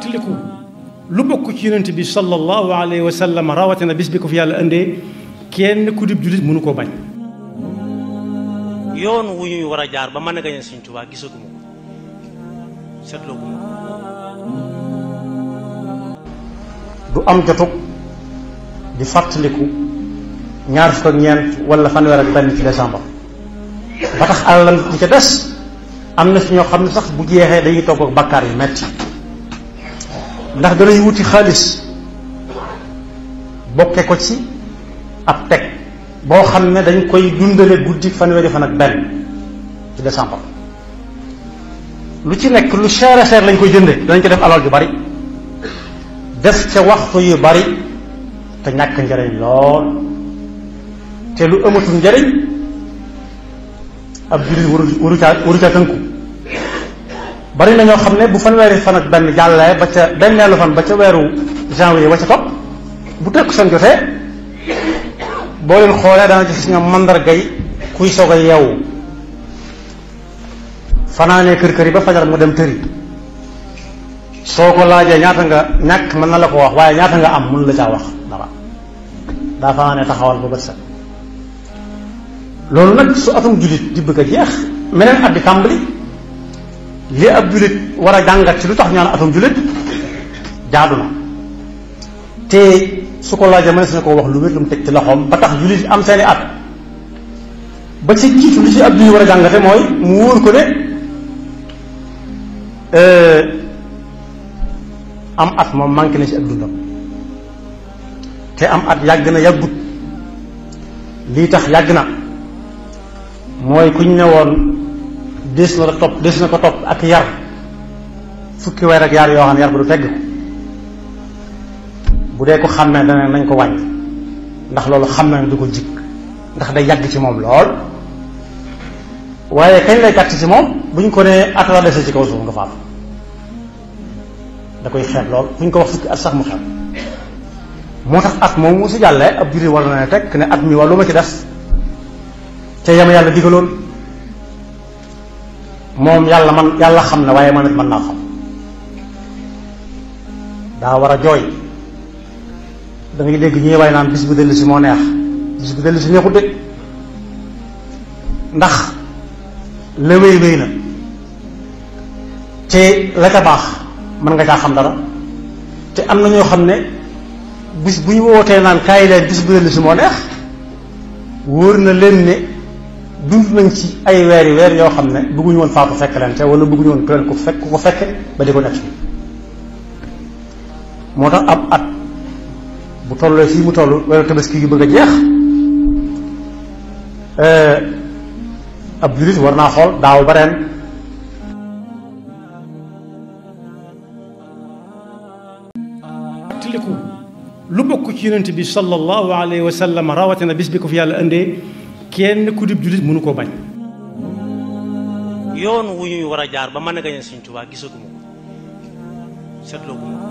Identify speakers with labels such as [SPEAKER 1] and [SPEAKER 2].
[SPEAKER 1] tiliku lu bokk ci yonent bi sallallahu alayhi wa sallam rawatina bis bi ko fi yàlla indee kenn ku dib julit mënu koo bañ.
[SPEAKER 2] yoon wu ñuy war a jaar ba mën a gañe Sëñ Tuubaa gisaguma ko seetlooguma
[SPEAKER 1] ko. du am jotug di fàttaliku ñaar fukk ak ñeent wala fanweer ak benn ci décembre ba tax alalam di ca des am na fi ñoo xam ne sax bu jeexee dañuy togg ak bakkaar yu metti ndax danañ wuti xaalis bokke ko ci ab teg boo xam ne dañ koy dundale guddi fanweeri fan ak benn ci décembre lu ci nekk lu cher a cher lañ koy jënde danañ ko def alal ju bari def ca waxtu yu bari te ñàkk njariñ lool te lu amatul njariñ ab jullit waru caa tënku bari na ñoo xam ne bu fanweeri fan ak benn jàllee ba ca benneelu fan ba ca weeru janvier ba ca topp bu tekk seen jotee boo leen xoolee dana gis nga mandargay kuy soog a yeewu fanaanee kër kër yi ba fajar mu dem tëri soo ko laajee ñaata nga ñàkk mën na la ko wax waaye ñaata nga am mun la caa wax dara daa fanaanee taxawal ba bët set loolu nag su atum jullit di bëgg a jeex meneen at di tàmbali li ab jullit war a jàngat ci lu tax ñaan atum jullit jaadu na te su ko laajee mënees na ko wax lu wér lu mu teg ci loxoom ba tax jullit am seeni at ba ci jiitu li ci ab jullit war a jàngate mooy mu wóor ko ne am at moom manqué na ci ak dundam te am at yàgg na yàggut lii tax yàgg na mooy kuñ ne woon des na ko topp ak yar fukki weer ak yar yoo xam ne yar ba du tegg ko bu dee ko xàmmee dana nañ ko wàññi ndax loolu xàmmee du ko jikk ndax day yàgg ci moom lool waaye kañ lay gàtt ci moom buñ ko nee at la dese ci kaw suuf nga faatu da koy xeeb lool buñ ko wax fukki at sax mu xeeb moo tax at moom mu si jàllee ab jullit war na ne tekk ne at mi wàllu ma ci des te yama yàlla digaloon moom yàlla xam na waaye man it mën naa xam daa war a jooy da ngay dégg ñuy way naan bis bu dellu si moo neex bis bu dellu si neexut de ndax la wéy na te la ca baax mën nga caa xam dara te am na ñoo xam ne bis bu ñu wootee naan kaay leen bis bu dellu si moo neex wóor na leen ne dund nañ ci ay weer yoo xam ne bëgguñu woon faatu fekk leen te wala bëgguñu woon ku ko fekke ba di ko nekk moo tax ab at bu tollee fii mu toll weeru tabaski gi bëgg a jeex ab jullit war naa xool daaw ba ren tiliku lu bokk ci yonent bi sallallahu alayhi wa sallam rawatina bis bi ko fi yàlla indee kenn ku dib jullit mënu koo bañ.
[SPEAKER 2] yoon wu ñuy war a jaar ba mën a gañe Sëñ Tuubaa gisaguma ko seetlooguma ko